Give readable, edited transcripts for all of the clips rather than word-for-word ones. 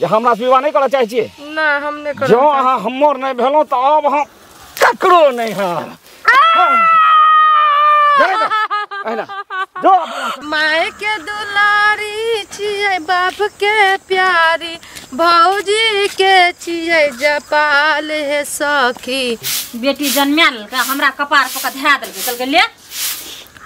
जे हमरा से विवाह नहीं करऽ चाहै छियै? नहि, हम नहि करऽ। जँ अहाँ हमर नहि भेलहुँ तऽ आब हम ककरो नहि हैब। माय के दुलारी छियै, बाप के प्यारी, भौजी के छियै जपाल हे सखी। बेटी जन्मा लेलकै, हमरा कपार पर धए देलकै, कहलकै ले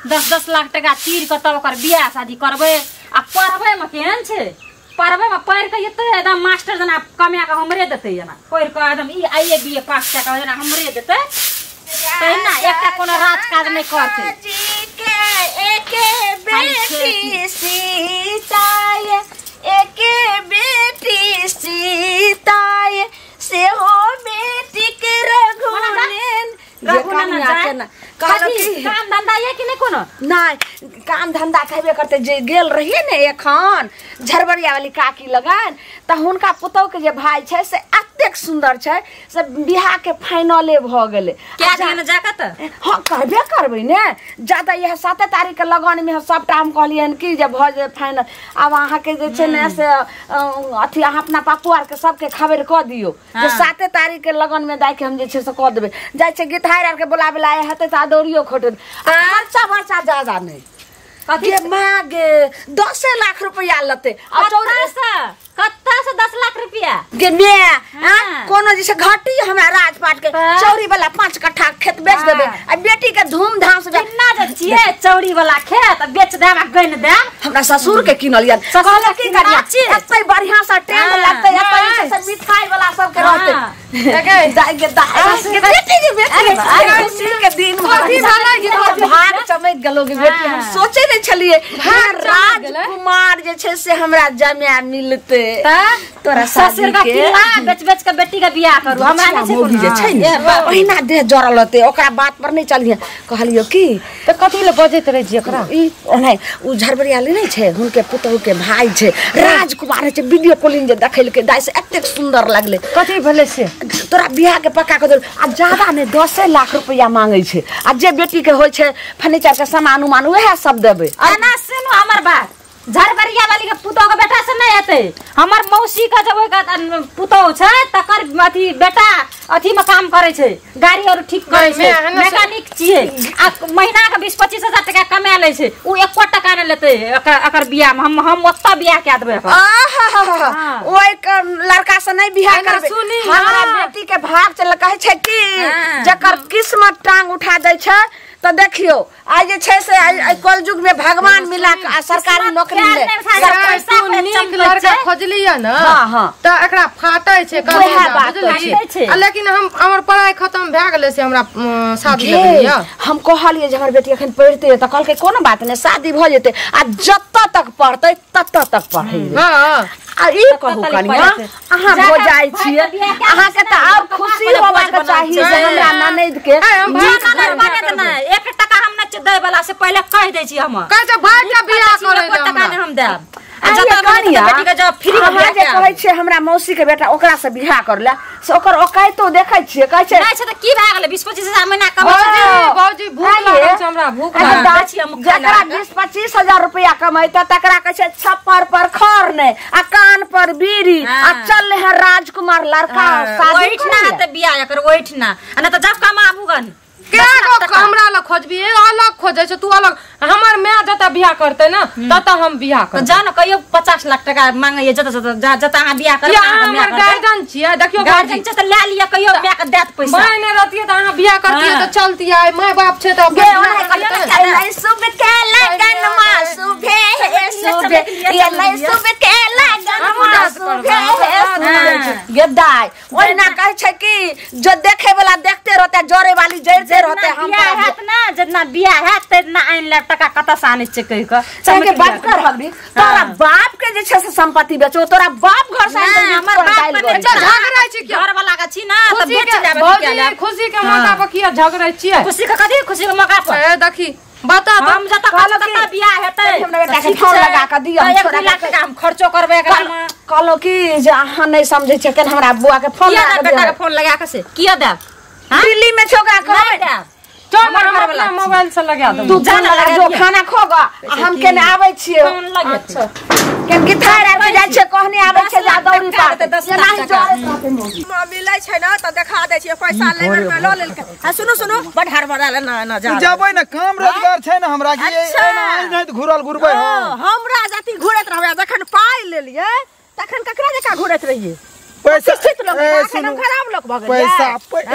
10-10 लाख टका चीर के तब ओकर बियाह शादी करबै। आ पढ़बै मे केहन छै, पढ़बै मे पढ़ि के एतै एकदम मास्टर जेना कमा के हमरे देतै, जेना पढ़ि के एकदम ई I A B ए पास कए के जेना हमरे देतै, तहिना एकटा कोनो राज काज नहि करतै। एके बेटी सीताय, एके बेटी सीताय, सेहो बेटी के रघुनैन। काम धंधा ये कि नहीं कोनो? नहीं, काम धंधा कहबे करते। जे गेल रहिए ने एखन झरबरिया वाली काकी लगन, त हुनका पुतोह के जे भाई छै से एतेक सुंदर छै से बियाह के फाइनले भ गेलै। क्या दिन जाके त? हां, कहबे करबै ने। ज्यादा यह 7 तारीख के लगन में सबटा हम कहलियन कि जे भ जे फाइनल। आब अहाँ के जे छै ने से अथी अहाँ अपना पप्पू आर के सबके खबर क दियो जे 7 तारीख के लगन में दाइ के हम जे छै से क देबै। जाइ छै गीतहार आर के बोलाबे ला हेतै त दौड़ियो खोटे। खर्चा वर्चा ज्यादा नहीं। कथी मागे 10 लाख रुपया लते। कत्ता से 10 लाख रुपया गे मे कोनो जैसे घटी हमरा राजपाट के चौरी वाला 5 कट्ठा खेत बेच देबे आ बेटी के धूमधाम से किन्ना जे छिए चौरी वाला खेत बेच देब आ गन देब। हमरा ससुर के किनलियन, कहलक की करिया एते बढ़िया से टेंट लगतै, एते से मिठाई वाला सब के रहतै। दाइ के दाइ बेटी के बेटी खुशी के दिन भाग चमक गेलो के बेटी। हम सोचे नहीं छलिए राजकुमार जे छै से हमरा जमाय मिलतै। तोरा ससुर का किला बेच बेच के बेटी के बियाह करू, हमरा नहीं छै कोनो जे छै ने ओहिना देह जरल होते, ओकरा बात पर नहीं चलिए। कहलियो की त कथि ले बजैत रहे छी एकरा? ई ओनै उ झरबरिया ले नहीं छै, हुनके पुतोह के भाई छै राजकुमार छै। वीडियो कॉलिंग जे देखलकै दाइ से एतेक सुंदर लगलै। कथि भेलै से? तोरा बियाह के पक्का कर देल। आ ज्यादा नहीं 10 लाख रुपया मांगे छै। आ जे बेटी के होय छै फर्नीचर के सामान उमान उहे सब देबै। ना सुनू हमर बात, झरबरिया वाली के पुतोह के बेटा से नहीं हेतै। हमर मौसी के जब पुतोह छै तकर अथी बेटा अथी में काम करे छै, गाड़ी और ठीक करे छै, मैकेनिक छियै। आ महीना के 20-25 हजार टका कमा लै छै। उ एको टका नहि लेतै एकर बियाह में। हम ओतऽ बियाह कए देबै एकर। आहा, ओइ लड़का से नहीं बियाह करबै। हमरा बेटी के भाग चल कहै छै कि जकर किस्मत टांग उठा दै छै त देखियो आइ जे छै से आइ कलयुग में भगवान मिला के सरकारी नौकरी ले। नीक लड़का खोजलियै ने त एकरा फाटै छै बुझलियै। लेकिन हम हमर पढ़ाई खत्म भए गेलै से हमरा शादी लगलियै। हम कहलियै जे हमर बेटी अखन पढ़ते त कहलकै कोनो बात नहि, शादी भ जेतै आ जतऽ तक पढ़तै ततऽ तक पढ़ै। आ ई कहू कनिया अहाँ भो जाइ छियै, अहाँ के त आब खुशी होबाक चाही जे हमरा ननैद के एक टका हम नहि दै वाला से पहिले कहि दै छी। हम कहै छै भाई के बियाह करै ले टका नहि हम देब। आ जतऽ बेटी के जब फ्री में बियाह कहै छै हमरा मौसी के बेटा ओकरा से बियाह कर ले से ओकर औकातो देखै छियै। कहै छै नहि छै त की भए गेलै 20-25 हजार महीना कमै छै। बाबूजी भूख लागल छै हमरा, भूख लागल छै। जकरा 20-25 हजार रुपया कमैतै तकरा कहै छै छप्पर पर खर नहि आ कान पर बीड़ी आ चल है राजकुमार लड़का शादी ओहिठना हेतै बियाह एकर ओहिठना। आ नहि त जब कमाबू गन के गो हमरा लग खोजबी, अलग खोजै छै तू अलग। हमर my जतऽ बियाह करतै ने ततऽ हम बियाह करबै। जा ने कहियो 50 लाख टका मांगैया जतऽ जतऽ जतऽ अहाँ बियाह करबै। हमर गार्जियन छियै, देखियौ गार्जियन छै त लए लिअ, कहियो my के देत पैसा। My नहि रहतियै त अहाँ बियाह करतियै त चलतियै, my बाप छै त शुभ के लगन मा शुभे शुभे ये शुभ के लगन मा शुभे शुभे। गे दाइ ओहिना कहै छै कि जो देखे वाला देखते रहते, जरे वाली जरते रहते। हम बियाह हैत ना, जितना बियाह हैत तितना आनि लेब टका कतऽ से आनै छियै कहि कऽ। के बात कर हबी तोरा बाप के जे छै से संपत्ति बेचो, तोरा बाप घर से आनि हमर बाप के झगड़ै छी घर वाला के छी ना त बेच लेब। खुशी के मौका पर किया झगड़ै छियै? खुशी के कथी खुशी के मौका पर? ए देखी बता हम जतऽ कतऽ बियाह हेतै हमरा बेटा के फोन लगा के दियौ, हम 1 लाख टका हम खर्चो करबै एकरा में। कहलो कि जे अहाँ नहीं समझै छियै केन हमरा बुआ के फोन लगा के बेटा के फोन लगा के से किया देब? दिल्ली में छोकरा कहबै देब। चल हम अपना मोबाइल से लगा देब। तू जान लगा जो खाना खोगा हम केने आबै छियै। फोन लगे केन गिथार आर के जाइ छै कहने आबै छै जा दौड़ी पर। 10 लाख टका मिलै छै ना त देखा दै छियै पैसा लेबै में ल लेलकै। आ सुनू सुनू बड हड़बड़ायल ना ना जा जेबै ना काम रोजगार छै ना हमरा की एना नहि त घुरल घुरबै। हमरा जति घुरैत रहबै जखन पाइ लेलियै तखन ककरा जका घुरैत रहियै? पैसा खराब लोक भऽ गेलै। पैसा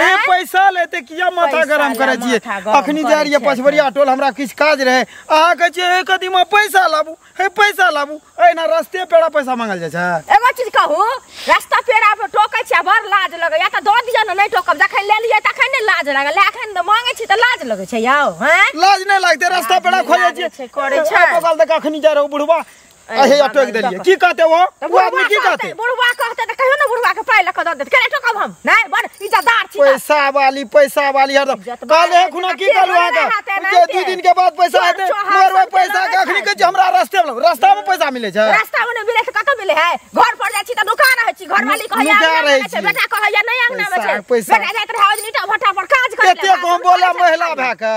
ए पैसा लेते किया माथा गरम करै छियै? अखनी जा रहियै पछबरिया टोल हमरा किछ काज रहे, अहाँ कहै छियै हे कदीमा पैसा लाबू, हे पैसा लाबू, एना रस्ते पेड़ा पैसा मांगल जाइ छै। एगो चीज कहू, रास्ता पेड़ा पर टोकै छियै बड़ लाज लगैया त दऽ दिअ ने, नहि टोकब जखन लेलियै तखन ने लाज लागल, एखन मांगै छी त लाज लगै छै यौ। हैं लाज नहि लागतै? रास्ता पेड़ा खोजै छियै करै छै। बगल दऽ अखनी जा रहू बुढ़वा अहे टोक देलियै की कहते वो? वो आदमी की कहते? बुढ़वा कहते त कहियो ने बुढ़वा के पाइ ल क the देत, केना टोकब हम? नहि बड़ इज्जतदार छी। पैसा वाली पैसा वाली हरदम कहले खुना की कहलु अहाँ के जे 2 दिन के बाद पैसा हेतै, मगर ओइ पैसा के अखनी कहै छी हमरा रास्ते में रास्ता में पैसा मिलै छै। रास्ता में नहि मिलै छै कतौ मिलै है? घर पर जाइ छी त नुका रहै छी, घर वाली कहैया छै, बेटा कहैया नहि अंगना में छै, बेटा जाइत रहै ईटा भट्टा पर काज करै। कते कम बोला महिला भए के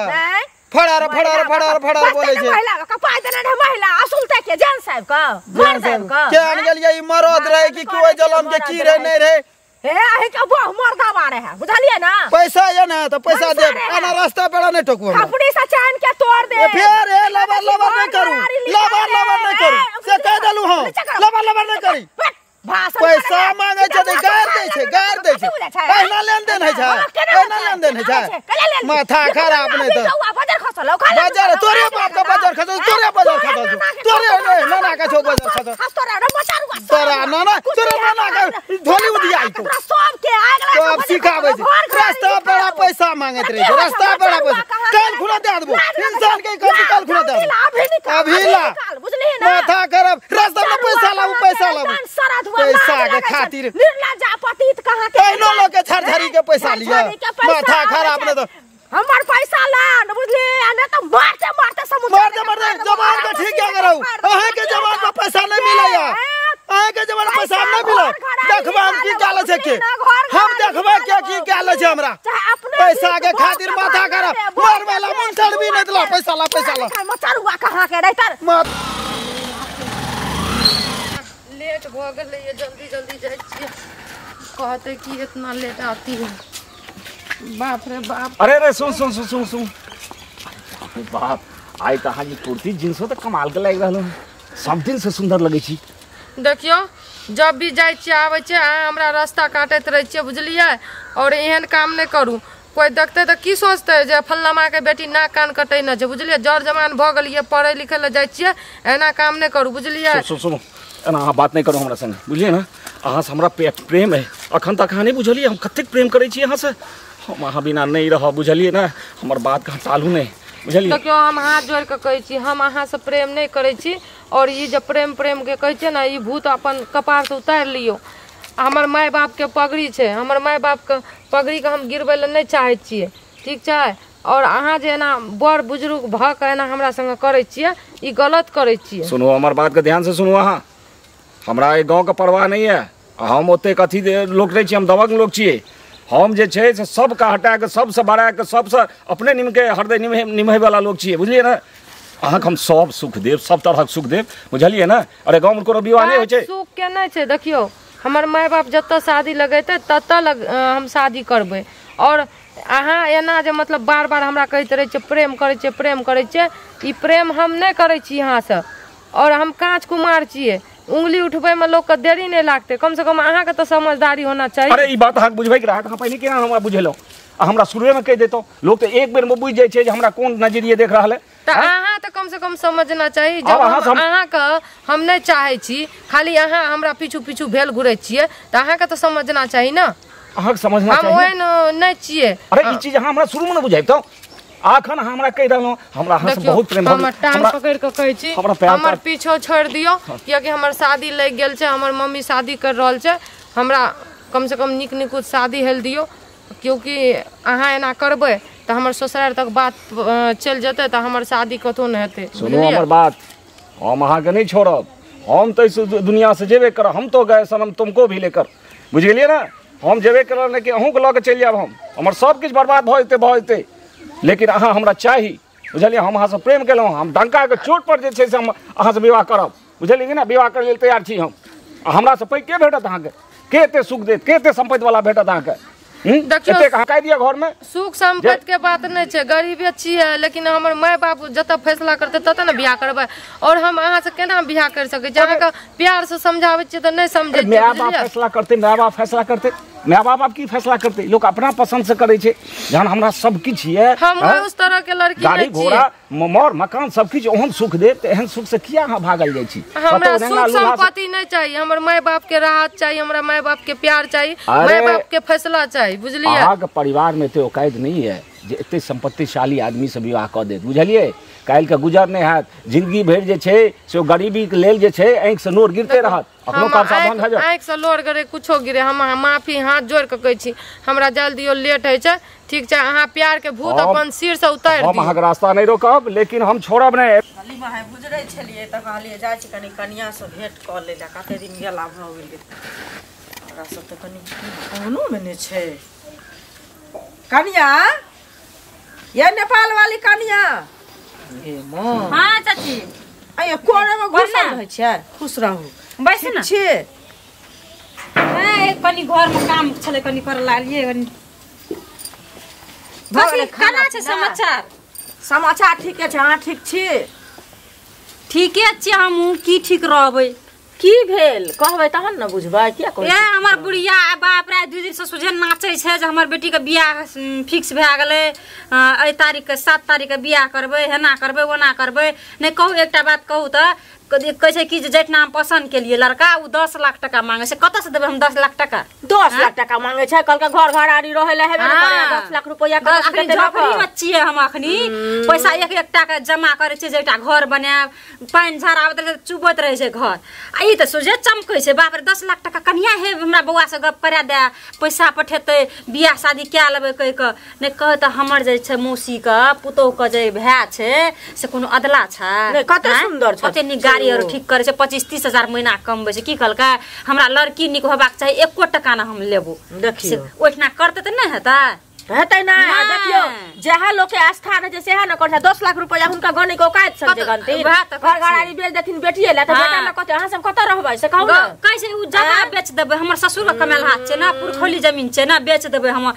फड़ार फड़ार फड़ार फड़ार बोलै छै। महिला के पाइ देने रहे महिला असुलते के जान साहब के मर्द साहब के के आन गेलियै ई मरद रहे कि कोई जलम के की रहे नहीं रहे। हे अहे के बहु मर्दावा रहे बुझलियै ना? पैसा ये ना त पैसा देब, एना रास्ता पेड़ा नहीं टोकू हमरा। खपड़ी से चान के तोड़ दे। फेर हे लबर लबर नहीं करू, लबर लबर नहीं करू से कह देलु हम, लबर लबर नहीं करी। पैसा मांगे छै त गार दै छै, गार दै छै। एना लेनदेन होइ छै, एना लेनदेन होइ छै। माथा खराब नहि त बाजार खसल बाजार तोरे बाप के बाजार खसल, तोरे बाजार खसल, तोरे नाना के छौ बाजार खसल, तोरा नाना तोरे नाना के धोली उदियाई तो सब के आगला सब सिखाबै छै। रास्ता पर पैसा मांगैत रहै छै, रास्ता पर पैसा काल खुना दे देबो इंसान के, कभी काल खुना दे देबो अभी ला बुझलियै ना? माथा खराब रास्ता में पैसा लाबू, पैसा लाबू, पैसा के खातिर निर्लज्जा पतित कहां के एहनो लोग के छरझरी के पैसा लिया। माथा खराब ने तो हमर पैसा लान बुझली, आ नै त मारते मारते समुद्र मारते मारते जवान के ठीक है रहू। अहाँ के जवान पर पैसा नहीं मिलैया, अहाँ के जवान पैसा नहीं मिलत। देखबा हम की काल छै के, हम देखबा के की काल छै हमरा पैसा के खातिर माथा खराब मार वाला मुंसर भी नहीं दिला। पैसा ला पैसा ला मचरुआ कहां के रहितर लेट भ गेलै, जल्दी जल्दी जाइ छियै, कहते कि इतना लेट आती है। बाप रे बाप। अरे अरे सुन सुन सुन सुन सुन, बाप रे बाप, आइ त अहाँ जी कुर्ती जींसो त कमाल के लागि रहल हन, सब दिन से सुंदर लगै छी। देखियौ जब भी जाइ छियै आबै छियै अहाँ हमरा रास्ता काटैत रहै छियै बुझलियै, और एहन काम नहि करू, कोई देखते तऽ की सोचतै जे फल्लामा के बेटी नाक कान कटै न छै बुझलियै। जर जमान भऽ गेलियै, पढ़ै लिखै लए जाइ छियै, एना काम नहि करू बुझलियै। सुन सुन एना अहाँ बात नहि करू हमरा संगे बुझलियै ना? अहाँ से हमरा प्रेम है, अखन तक अहाँ नहि बुझलियै हम कतेक प्रेम करै छी अहाँ से। हम अहाँ बिना नहि रहब बुझलियै ना? हमर बात के टालू नहि बुझलियै। देखियौ हम हाथ जोड़ि कऽ कहै छी, हम अहाँ से प्रेम नहि करै छी, और ई जे प्रेम प्रेम के कहै छियै ने ई भूत अपन कपार से उतारि लियौ। हमर माय बाप के पगड़ी छै, हमर माय बाप के पगड़ी के हम गिरबै लए नहि चाहै छियै, ठीक छै? और अहाँ जे एना बड़ बुजुर्ग भऽ कऽ एना हमरा संगे करै छियै ई गलत करै छियै। सुनू हमर बात के ध्यान से सुनू अहाँ, हमरा एहि गाँव के परवाह नहीं है, हम ओतेक अथी लोक नहीं छी, हम दबंग लोक छियै। हम जे छै से सबके हटा कऽ सबसँ बढ़ा कऽ सबसँ अपने निमके हरदय निमहे वाला लोक छियै बुझलियै ने? अहाँके हम सब सुख देब, सब तरहक सुख देब बुझलियै ने? अरे गाँवमे कोनो विवाह नहि होइ छै। सुख के नहि छै, देखियौ हमर माय बाप जतऽ शादी लगेतै ततऽ लग हम शादी करबै, और अहाँ एना जे मतलब बार बार हमरा कहैत रहै छियै प्रेम करै छियै प्रेम करै छियै, ई प्रेम हम नहि करै छी अहाँसँ। और हम काँच कुमार छियै, उंगली उठबै में लोग के देरी नहीं लागते, कम से कम अहाँ के तो समझदारी होना चाहिए। अरे ई बात अहाँ बुझबै के रहत, अहाँ पहिने केना हमरा बुझेलहुँ? हमरा शुरुए में कहि देतहुँ, लोग तो एक बेर में बुझि जाइ छै जे हमरा कोन नजरिए देख रहल है। तऽ अहाँ तऽ कम से कम समझना चाही। जब अहाँ के हम नहीं चाहै छी, खाली अहाँ हमरा पीछू पीछू भेल घुरै छियै, तऽ अहाँ के तऽ समझना चाही ना। अहाँ के समझना चाही, हम ओहन नहि छियै। अरे ई चीज अहाँ हमरा शुरू में न बुझाबितहुँ, अखन हमरा कहि रहलहुँ हमरा अहाँ से बहुत प्रेम। हमर टांग पकड़ि कऽ कहै छी हमर पीछो छोड़ि दियौ, कियाकि हमर शादी लागि गेल छै, हमर मम्मी शादी कर रहल छै, हमरा कम से कम नीक निकुत शादी हेल दियौ, क्योंकि अहाँ एना करबै तऽ हमर ससुरारि तक बात चलि जेतै तऽ हमर शादी कतहु नहि हेतै। सुनू हमर बात, हम अहाँके नहि छोड़ब, हम तऽ इस दुनिया से जेबे करब, हम तो गए सनम तुमको भी लेकर, बुझि गेलियै ने? हम जेबे करब, लेकिन अहूँके लऽ कऽ चलि जायब हम, हमर सब किछु बर्बाद भऽ जेतै भऽ जेतै, लेकिन अहाँ हमरा चाही बुझलियै? हम अहाँसँ प्रेम केलहुँ, हम डंकाके चोट पर जे छै से हम अहाँसँ विवाह करब बुझलियै कि ने? विवाह करै लेल तैयार छी हम, हमरासँ पैघ के भेटत अहाँके? के एते सुख देत, के एते संपत्ति वाला भेटत अहाँके? देखियौ एते कहाँ दिया घर में? सुख संपत्ति के बात नहीं छै, गरीबे छियै, लेकिन हमर my बाप जतऽ फैसला करतै ततऽ ने बियाह करबै। और हम अहाँ से केना बियाह कर सकै छी? अहाँके प्यार से समझाबै छियै तऽ नहि समझै छियै। My बाप फैसला करतै, my बाप फैसला करतै, my बाप आब की फैसला करतै? लोक अपना पसंद से करै छै। जहन हमरा सब किछु ये, हम उस तरह के लड़की गाड़ी नहीं छियै। घोड़ा मर मकान सब किछु ओहन सुख देत, एहन सुख से किया अहाँ भागल जाइ छी? हमरा सुख संपत्ति नहीं चाहिए, हमर my बाप के राहत चाहिए, हमरा my बाप के प्यार चाहिए, my बाप के फैसला चाहिए, बुझलियै? अहाँके परिवार में एते औकात नहीं है जे एते संपत्तिशाली आदमी से विवाह कऽ देत, बुझलियै? काल्हि के गुजर नहीं हैत, जिंदगी भरि जे छै से गरीबी के लेल जे छै आँखि से नोर गिरते रहत। अखनो कर्जा बंद भऽ जायत। आँखि से लोर गिरे कुछो गिरे, हम माफी हाथ जोड़ के कहै छी, हमरा जल्दी लेट होइ छै। ठीक छै, अहाँ प्यार के भूत अपन सिर से उतारि दियौ। हम अहाँके रास्ता नहीं रोकब, लेकिन हम छोड़ब नहीं। गुजरै छलियै तऽ कहलियै जाइ छी कनि कनिया से भेंट कऽ लै लए, कते दिन गेला भऽ गेलै। ओकरा सब तऽ कनि अंगनोमे नहि छै। कनिया, ये नेपाल वाली कनिया। हाँ चाची, अये कोने में घुसल रहै छै। खुश रहू, बैस ना। छी ए कनि घर में काम छलै, कनि कर लालिए। कनि बस केना छै समाचार? समाचार ठीके छै, अहाँ ठीक छी? ठीके छी हमहूँ, की ठीक रहबै? की भेल कहबै तहन ने बुझबै। किया कहै? ए हमर बुढ़िया बाप रे 2 दिन से सुझे नाचै छै जे हमर बेटी के बियाह फिक्स भए गेलै, एहि तारीख के 7 तारीख के बियाह करबै, एना करबै ओना करबै। नहि कहू, एकटा बात कहू तऽ कहै छै कि जे जेठना हम पसन्द केलिए लड़का, ओ 10 लाख टका मांगे छै। कतऽ से देबै हम 10 लाख टका? 10 लाख टका मांगे छै, कहलकै घर घराड़ी रहै लए हेबे ने करै, 10 लाख रुपैआ कतऽ से देतै? झोपड़ी में छियै हम अखनी, पैसा एक एक टाका जमा करै छियै जे एकटा घर बनायब। पानि झाड़ आबैत रहै चुबैत रहै छै घर, आ ई तऽ सोझे चमकै छै। बाप रे 10 लाख टका कनिया हे हमरा बौआ से गप करा दे, पैसा पठेतै, बियाह शादी कए लेबै कहि कऽ। नहि कहै तऽ हमर जे छै मौसीके पुतोहुके जे भाय छै से कोनो अदला छै? कते सुन्दर छै, कते नीक गाड़ी आर ठीक करै छै, 25-30 हजार महीना कमबै छै। की कहलकै हमरा लड़की नीक होबाक चाही, एको टका ना हम लेबो। देखियौ ओहिठिना करतै तऽ नहि हेतै? हेतै ना। देखियौ जहाँ लोक के आस्था रहै छै सेहा न करै छै। 10 लाख रुपैआ हुनका गनै के औकात छनि जे गनथिन, घर घराड़ी बेच देथिन बेटिए लए तऽ बेटा लए कते? अहाँ सब कतऽ रहबै से कहू ने? कहै छै उ जगह बेच देबै, हमर ससुर के कमायल हाथ छै ने, पुरखौली जमीन छै ने, बेच देबै। हम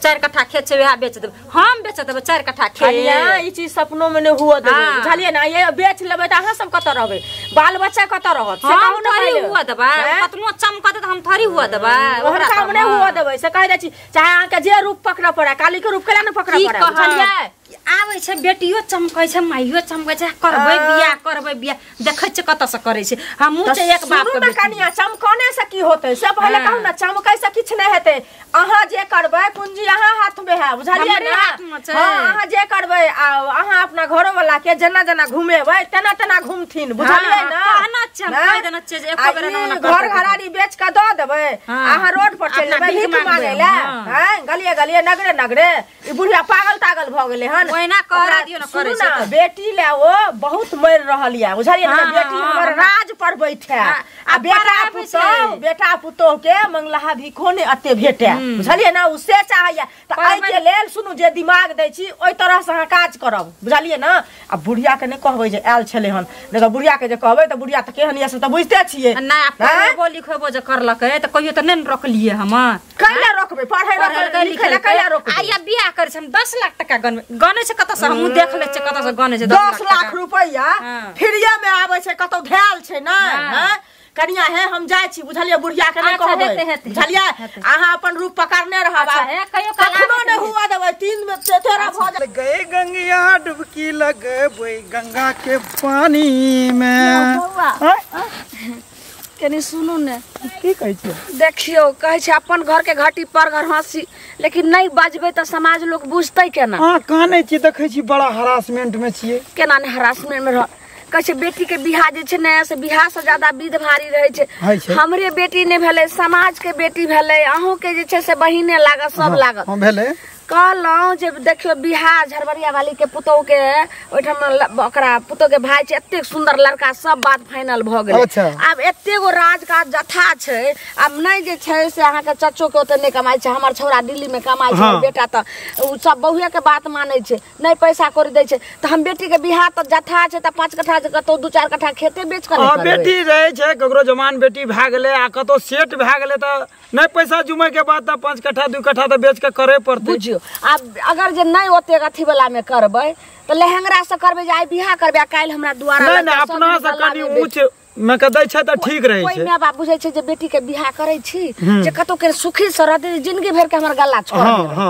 4 कट्ठा खेत छै वएह बेच देबै, हम बेच देबै 4 कट्ठा खेत। ई चीज सपनो में नहि हुअ देबै, बुझलियै ने? ये बेच लेबै तऽ अहाँ सब कतऽ रहबै, बाल बच्चा कतऽ रहत से कहू ने? हुअ देबै, कतनो चमकतै तऽ हम थोड़ी हुअ देबै, ओकरा हम नहि हुअ देबै से कहि दै छी। चाहे अहाँके जे रूप पकड़ऽ पड़ै, काली के रूप केला ने पकड़ऽ पड़ै, बुझलियै? आबै छै बेटियो चमकै छै, माइयो चमकै छै, करबै बियाह करबै बियाह, देखै छियै कतऽ से करै छै। हमहूँ छै एक बाप के बेटी। कनिया चमकने से की होतै से पहिले कहू ने? चमकै से किछु नहि हेतै। अहाँ जे करबै पूंजी अहाँ हाथ में है, बुझलियै ने? हाँ, अहाँ जे करबै आ अहाँ अपना घरो वाला के जेना जेना घुमेबै तेना तेना घुमथिन, बुझलियै ने? घर घराड़ी बेच के दऽ देबै, अहाँ रोड पर चलि जेबै भीख मांगै लए, हैं गलिए गलिए नगरे नगरे। ई बुढ़िया पागल तागल भऽ गेलै हन। ओहिना करा दियौ ने, करै छै तऽ। बेटी ले ओ बहुत मरि रहल यऽ, बुझलियै ने? बेटी हमर राज पर बैठे आ बेटा पुतोह, बेटा पुतोह के मंगलाहा भीखो नहि एते भेटे, बुझलियै ने? ओ से चाहैया। तऽ एहिके लेल सुनू, जे दिमाग दै छी ओहि तरह से अहाँ काज करब, बुझलियै ने? आ बुढ़िया के नहि कहबै जे आयल छलै हन, नहि तऽ बुढ़िया के जे कहबै तऽ बुढ़िया तऽ केहन यऽ से तऽ बुझिते छियै। नहि पढ़ेबो लिखेबो जे करलकै तऽ कहियो तऽ नहि ने रोकलियै हम। कैला रोकबै? पढ़ै लिखै लए कैला रोकबै? आइया बियाह करै छै हम 10 लाख टका गनबै, गनै छै कतऽ से? हमहूँ देख लै छियै कतऽ से गनै छै। 10 लाख रुपैआ फ्रीए में आबै छै, कतौ धयल छै ने? कनिया हे हम जाइ छी, बुझलियै? बुढ़िया के नहि कहबै, बुझलियै? अहाँ अपन रूप पकड़ने रहब, कखनो नहि हुआ देबै। 3 में 13 भऽ जाय। गए गंगिया डुबकी लगबै गंगा के पानी में। कनि सुनू ने, की कहै छियै? देखियौ कहै छै अपन घर के घटी पर घर हंसी, लेकिन नहीं बजबै तऽ समाज लोग बुझतै केना? अहाँ कानै छियै, देखै छी बड़ा हरासमेंट में छियै। केना नहि हरासमेंट में रह? कहै छै बेटी के बियाह जे छै ने से बियाह से ज्यादा विध भारी रहै छै। हमरे बेटी नहि भेलै, समाज के बेटी भेलै, अहूँ के जे छै से बहिने लागत, सब लागत। भेलै। कहलहुँ जे देखियो बिहार झरबरिया वाली के पुतोह के ओहिठाम ओकरा पुतोह के भाई छै, एतेक सुंदर लड़का, सब बात फाइनल भऽ गेलै। आब एते गो राज काज जथा छै, आब नहि जे छै से अहाँके चचो के ओते नहि कमाइ छै, हमर छौड़ा दिल्ली में कमाइ छै, बेटा तऽ ओ सब बहुए के बात मानै छै, नहि पैसा कौड़ी दै छै, तऽ हम बेटी के बिहार तऽ जथा छै तऽ 5 कट्ठा कतौ 2-4 कट्ठा खेते बेच कऽ नहि करबै। बेटी रहै छै ककरो जवान बेटी भए गेलै आ कतौ सेट भए गेलै तऽ नहि पैसा जुमै के बाद तऽ 5 कट्ठा 2 कट्ठा तऽ बेच के करे पड़तै। बुझियौ आब अगर जे नहि ओतेक अथी वाला में करबै तऽ लहंगरा से करबै जे आइ बियाह करबै आ काल्हि हमरा दुआरा नहि नहि अपना से कनि ऊँच मे के दै छै तऽ ठीक रहै छै। कोइ my बाप बुझै छै जे बेटी के बियाह करै छी जे कतौ के सुखी से रहतै, जिंदगी भरि के हमर गला छोड़ देबै।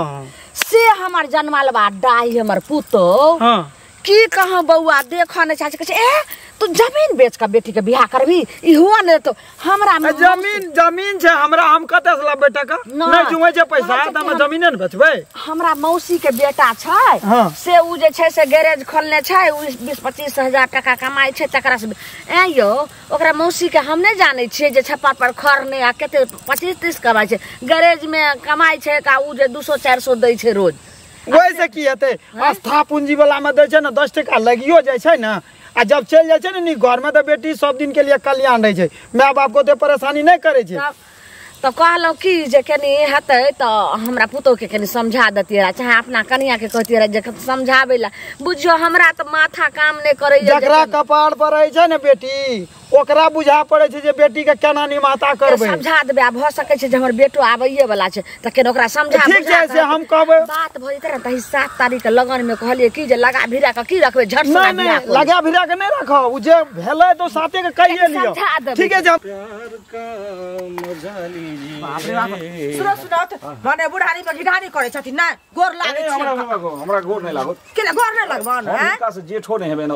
से हमर जनमल बा डाही हमर पुतोह की कहूँ बौआ, देखऽ नहि चाहै छै, कहै छै ए तू जमीन बेच के बेटी के बियाह करबी, ई हुआ नहि तो हमरा जमीन जमीन छै हमरा, हम कतऽ से लाबबै टका, नहि जुमै छै पैसा तऽ हम जमीने ने बेचबै। हमरा मौसी के बेटा छै से उ जे छै से गैरेज खोलने छै, उ 20-25 हजार टका कमाइ छै, तकरा से ऐं यौ ओकरा मौसी के हम नहि जानै छियै जे छप्पर पर खर नहि आ कते 25-30 कमाइ छै, गैरेज मे कमाइ छै तऽ उ जे 200-400 दै छै रोज। वैसे की हेतै, आस्था पूंजी वाला में दै छै ने 10 टका लगियो जाइ छै ने, आ जब चलि जाइ छै ने नीक घर में तऽ बेटी सब दिन के लिए कल्याण रहै छै, my बाप को ओते परेशानी नहि करै छै। तऽ कहलहुँ की जे कनि हेतै तऽ हमरा पुतोहके कनि समझा देतियै, चाहे अपना कनियाके कहतियै रहए जे समझाबै लए। बुझियौ हमरा तऽ माथा काम नहि करैए। जकरा कपार पर रहै छै ने बेटी ओकरा बुझा पड़ै छै जे बेटी के केना निमाता करबै। समझा देबै, आ भऽ सकै छै जे हमर बेटो आबैए वाला छै तऽ केना ओकरा समझा ठीक छै से हम कहबै। बात भऽ जेतै ने तऽ 7 तारीख के लगन में कहलियै की जे लगा भिरा के की रखबै, झट से नहि नहि लगा भिरा के नहि राखब, उ जे भेलै तऽ साते के कहिए लियौ। ठीक है। प्यार का मजा लीजिए। बाप रे बाप, सुनो सुनो माने बुढ़ारी में घिढारी करै छथिन नै, गोर लागै छै हमरा, गोर नहि लागत। केना गोर नहि लगबन? हिनका से जेठो नहि हेबेन,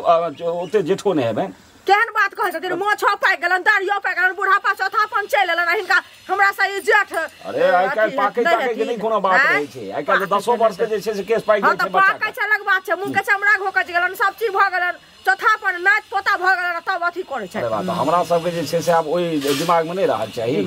ओते जेठो नहि हेबेन। केहन बात कहै छथिन, मोछो पाकि गेलन, दाढ़ियो पाकि गेलन, बुढ़ापा चौथापन चलि एलन, हिनका हमरा से ई जेठ। अरे आइ काल्हि पाकै ताकै के नहि कोनो बात रहै छै, आइ काल्हि 10 वर्ष के जे छै से केस पाकि जाइ छै बच्चा के। पाकै छै अलग बात छै, मुँह के चमड़ा घोकच गेलन, सब चीज भऽ गेलन, चौथापन नाति पोता भऽ गेलन, तब अथी करै छै। अरे बात हमरा सबके जे छै से आब ओहि दिमाग मे नहि रहल चाही,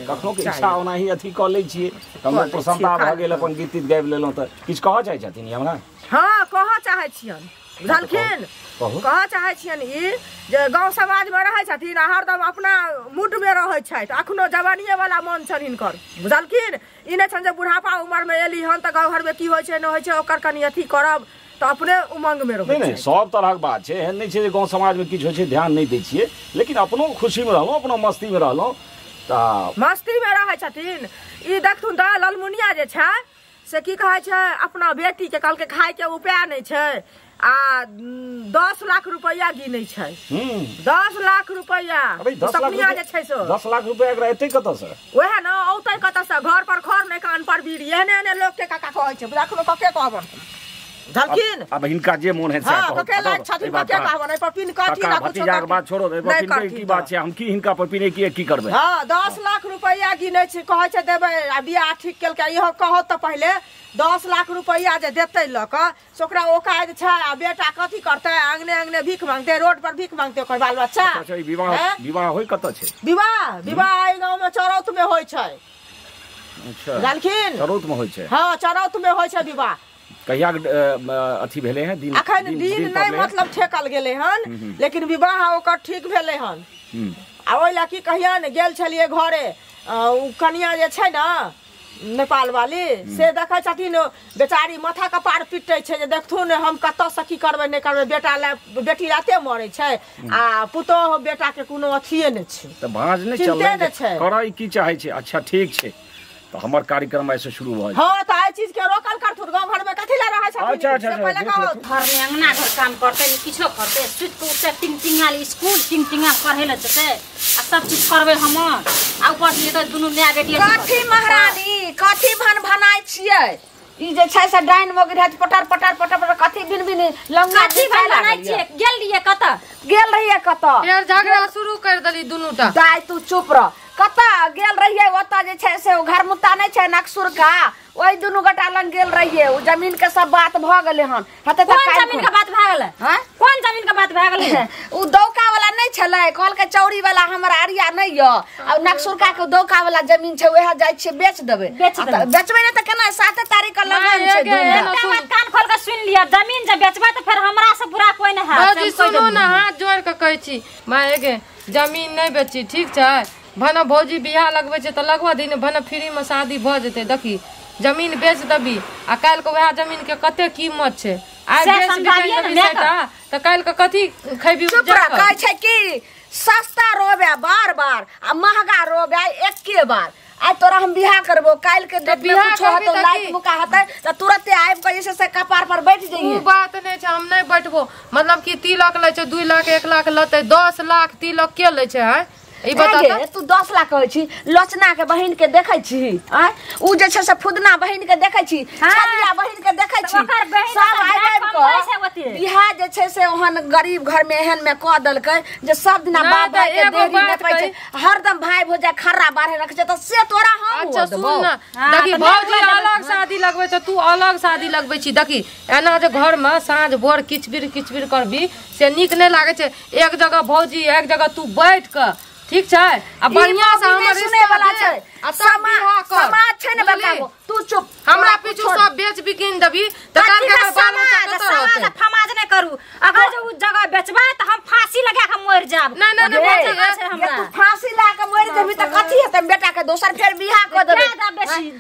कखनो के इच्छा ओनाही अथी कऽ लै छियै, कखनो प्रसन्नता भऽ गेल अपन गीत तीत गाबि लेलहुँ। तऽ किछु कहऽ चाहै छथिन हमरा? हँ कहऽ चाहै छियनि, बुझलखिन? कहऽ चाहै छियनि ई जे गाँव समाजमे रहै छथिन आ हरदम अपना मूडमे रहै छथि, अखनो जवानिए वाला मन छनि हिनकर, बुझलखिन? ई नहि छनि जे बुढ़ापा उमरमे एली हन तऽ गाँव घरमे की होइ छै नहि होइ छै ओकर कनि अथी करब, तऽ अपने उमंगमे रहै। नहि सब तरहक बात छै, एहन नहि छै जे गाँव समाजमे किछु होइ छै ध्यान नहि दै छियै, लेकिन अपनो खुशीमे रहलहुँ, अपनो मस्तीमे रहलहुँ। तऽ मस्तीमे रहै छथिन। ई देखथुन तऽ ललमुनिया जे छै से की कहै छै अपना बेटीके कहलकै खायके उपाय नहि छै आ 10 लाख रुपैआ गिनै छै। 10 लाख रुपैआ सपनिया जे छै से 10 लाख रुपैआ एकरा एतै कतऽसँ? वएह ने औतै कतऽसँ, घर पर खर नहि कान पर बीड़ी, एहने एहने लोकके काका कहै छै, अखनो कके कहबन, बुझलखिन? अब हिनका जे मोन है से कके लायक छथिन, कके कहबन, एहि पर पिन कथी ना कुछो भतीजाके बात छोड़ो, एहि पर पिन की बात छै, हम की हिनका पर पिने की करबै? हँ 10 लाख रुपैआ गिनै छै, कहै छै देबै, आ बियाह ठीक केलकै। इहो कहत तऽ पहिले 10 लाख रुपैआ जे देतै लऽ कऽ से ओकरा औकात छै, आ बेटा कथी करतै? आंगने आंगने भीख मांगतै, रोड पर भीख मांगतै ओकर बाल बच्चा। अच्छा विवाह विवाह होइ कतऽ छै? विवाह विवाह एहि गाँवमे चरौतमे होइ छै। अच्छा बुझलखिन? चरौतमे होइ छै? हँ चरौतमे होइ छै विवाह। कहिया अथी भेलै हँ? दिन अखन दिन नहि मतलब ठेकल गेलै हन, लेकिन विवाह ओकर ठीक भेलै हन। आ ओहि लए की कहियन, गेल छलियै घरे, ओ कनिया जे छै ने नेपाल वाली से देखै छथिन बेचारी माथा कपार पिटै छै जे देखथुन हम कतऽसँ की करबै नहि करबै, बेटा लए बेटी राते मरै छै आ पुतोह बेटाके कोनो अथिए नहि छै, तऽ भाँज नहि चललै छै, करै की चाहै छै? अच्छा ठीक छै, तऽ हमर कार्यक्रम ऐसे शुरू भऽ हँ तऽ एहि चीजके रोकल करथुन, गाँव घरमे कथी लए रहै छथिन? अच्छा अच्छा पहिले कहू। घर मे अंगना घर काम करतै ने किछो करतै, सुति कऽ उठतै टिंग टिंगाल स्कूल टिंग टिंगाल पढ़ै लए जेतै आ सब चीज करबै हमर, आ ऊपर से जेतै दुनू my बेटी। कथी महारानी कथी भन भनाइ छियै? ई जे छै से डाइन मोगी रहै पटर पटर पटर पटर कथी भिन भिन लंगा कथी भन भनाइ छियै? गेल रहियै कतऽ? गेल रहियै कतऽ? फेर झगड़ा शुरू कर देली दुनूटा। दाइ तू चुप रह। कतऽ गेल रहियै? ओतऽ जे छै से घर मुत्ता नहि छै नक्सुरका, ओहि दुनू गोटा लग गेल रहियै, ओ जमीन के सब बात भऽ गेलै हन। हेतै तऽ कोन जमीन के बात भऽ गेलै? हँ कोन जमीन के बात भऽ गेलै? ओ दौका वाला नहि नहीं छलै कहलकै चौरी वाला हमर आरिया नहीं य आ नक्सुरका के दौका वाला जमीन छै वएह जाइ छियै बेच देबै। बेचबै नै त केना 7 तारीख के लगन छै। एकटा बात कान खोल के सुन लिअ, जमीन जे बेचबै त फेर हमरा से बुरा कोई नै हैत। भौजी सुनू ना, हाथ जोड़ के कहै छी माय गे जमीन नहीं बेची ठीक छै। भने भौजी बियाह लगबै छै त लगवा दही, भने फ्री में शादी भ जेतै। देखी जमीन बेच देबी आ काल्हि के वएह जमीन के कते कीमत छै। आइ बेच देबी त काल्हि के कथी खैबी? चुप रह। कहै छै कि सस्ता रोबे बार बार आ महंगा रोबे एके बार। आइ तोरा हम बियाह करबो, काल्हि के डेट में कुछो हेतौ, लाइट मुका हेतै त तुरते आबि के जे छै से कपार पर बैठ जइहे। उ बात नै छै, हम नै बैठबो। मतलब कि तिलक लै छै 2 लाख 1 लाख लतै, 10 लाख तिलक के लै छै? है ई बता त तू 10 लाख कहै छी। लोचना के बहिन के देखै छी आय, उ जे छै से फुदना बहिन के देखै छी, छबिया बहिन के देखै छी, सब आबि आबि के बियाह जे छै से ओहन गरीब घर में एहन में क देलकै जे सब दिना बाप भाई के देरी नै पै छै, हरदम भाई भौजा खर्रा बाढ़े रखै छै। त से तोरा हम अच्छा सुन ना, देखी भौजी अलग शादी लगबै छै, तू अलग शादी लगबै छी। देखी एना जे घर में साँझ भोर किचबिर किचबिर करबी से नीक नै लागै छै। एक जगह भौजी एक जगह तू बैठ के ठीक छै आ बढ़िया से हमर सुनै वाला छै। आ तब बियाह कर। समाज छै ने बड़का गो, तू चुप। हमरा पीछू सब बेच बिकिन देबी त काल के बाल बच्चा कतऽ रहतै? फमाज नै करू, अगर जे उ जगह बेचबै त हम फांसी लगा के मर जाब। नै नै नै हमरा तू फांसी लगा के मर जेबी त कथी हेतै? बेटा के दोसर फेर बियाह क देबै।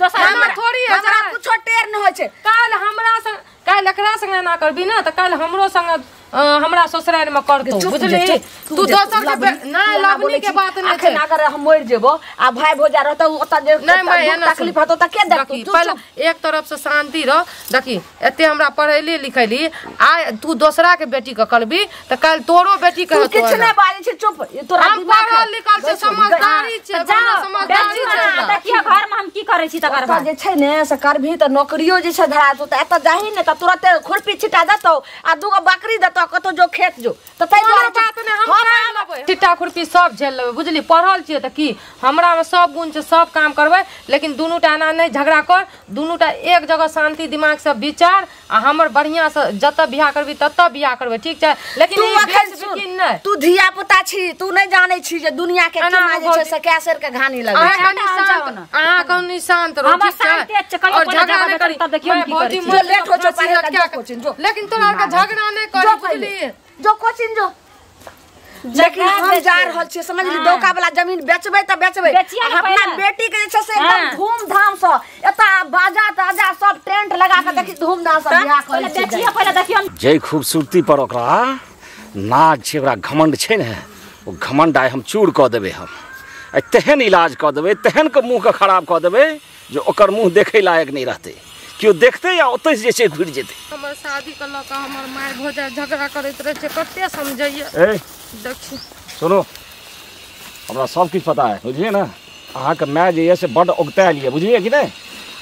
दोसर हमरा थोड़ी हमरा कुछो टेर न होइ छै। काल हमरा संग काल एकरा संग एना करबी ना त काल हमरो संग हमरा ससुराल में करतौ, बुझली? तू दोसर के नै लवनी के बात नै छै। अखन अगर हम मर जेबो आ भाई भौजा रहतौ ओतऽ जे तकलीफ हेतौ त के देखतौ? पहले एक तरफ से शांति रह। देखी एते हमरा पढ़ैली लिखैली, आ तू दोसरा के बेटी के करबी त काल तोरो बेटी के हेतौ। किछु नै बाजै छै, चुप। तोरा दिमाग पढ़ल लिखल छै, समझदारी छै, समझदारी छै। देखियो घर में हम की करै छी तकर बाद जे छै ने से करबी त नौकरियो जे छै धरा देतौ। त एतऽ जाही ने त तुरते खुरपी छिटा देतौ आ दूगो बकरी देतौ, कतौ जो खेत जो। त तै दुआरे बात नै, हम कर लेबै छिट्टा खुरपी सब झेल लेबै, बुझली? पढ़ल छियै त की हमरा में सब गुण छै, सब काम करबै, लेकिन दुनू टा एना नै झगड़ा कर, दुनू टा एक जगह शांति दिमाग से विचार आ हमर बढ़िया से जतऽ बियाह करबी ततऽ बियाह करबै, ठीक छै? लेकिन तू अखन सुन नै, तू धिया पुता छी, तू नै जानै छी जे दुनिया के केना जे छै से कै सेर के घानी लगै छै। अहाँ कनी शांत रहू, ठीक छै? और झगड़ा नै करी। जो लेट हो जो पढ़े जो कोचिंग जो, लेकिन तोरा के झगड़ा नै करी, बुझली? जो कोचिंग जो। लेकिन हम जा रहल छियै, समझली? दौका वाला जमीन बेचबै त बेचबै, अपना बेटी के जे छै से एकदम धूमधाम से एता बाजा ताजा सब टेंट लगा के देखी धूमधाम से बियाह करै छियै। बेचिए पहिले देखियो जे खूबसूरती पर ओकरा नाज छै, ओकरा घमंड छै ने, ओ घमंड आइ हम चूर कऽ देबै। हम आइ तेहन इलाज कऽ देबै, तेहन के मुँह के खराब कऽ देबै जे ओकर मुँह देखै लायक नहि रहतै। केओ देखतै या ओतै जे छै घुरि जेतै। हमर शादी के लऽ कऽ हमर माय भौजाइ झगड़ा करैत रहै छै, कते समझैया। ए देखी सुनो, हमरा सब किछु पता है, बुझलियै ने? अहाँके माय जे यऽ से बड्ड औगतायल यऽ, बुझलियै कि नहि?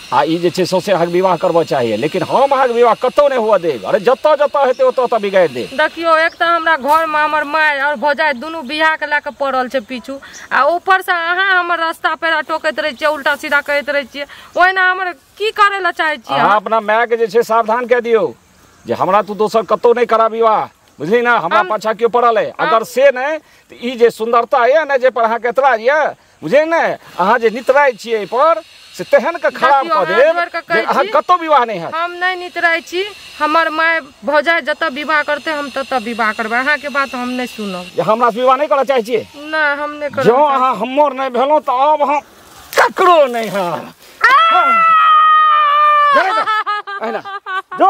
आ ई जे छै सौंसे अहाँके विवाह करबऽ चाहिए, लेकिन हम अहाँके विवाह कतहु नहि हुअ देब। अरे जतऽ जतऽ हेतै ओतऽ ओतऽ बिगाड़ि देब। देखियौ एक तऽ हमरा घरमे हमर माय और भौजाइ दुनू बियाह के लए कऽ पड़ल छै पीछू, आ ऊपर से अहाँ हमर रास्ता पेड़ा टोकैत रहै छियै, उल्टा सीधा कहैत रहै छियै। ओहिना हमर की करै लए चाहै छियै? अहाँ अपना माय के जे छै सावधान कए दियौ जे हमरा तू दोसर कतहु नहि करा विवाह, बुझली ना? हमरा पाछा केओ पड़ल है। अगर से नहि तऽ ई जे सुन्दरता यऽ ने जे पर अहाँके एतराज यऽ, बुझलियै ने? अहाँ जे नितराइ छियै एहि पर से तेहन के खराब कऽ देब जे अहाँ कतौ विवाह नहि हैत। हम नहि नितराइ छी, हमर माय भौजाइ जतऽ विवाह करतै हम ततऽ विवाह करबै। अहाँके बात हम नहि सुनब। जे हमरा से विवाह नहि करऽ चाहै छियै? नहि, हम नहि करऽ। जँ अहाँ हमर नहि भेलहुँ तऽ आब हम ककरो नहि हैब। जो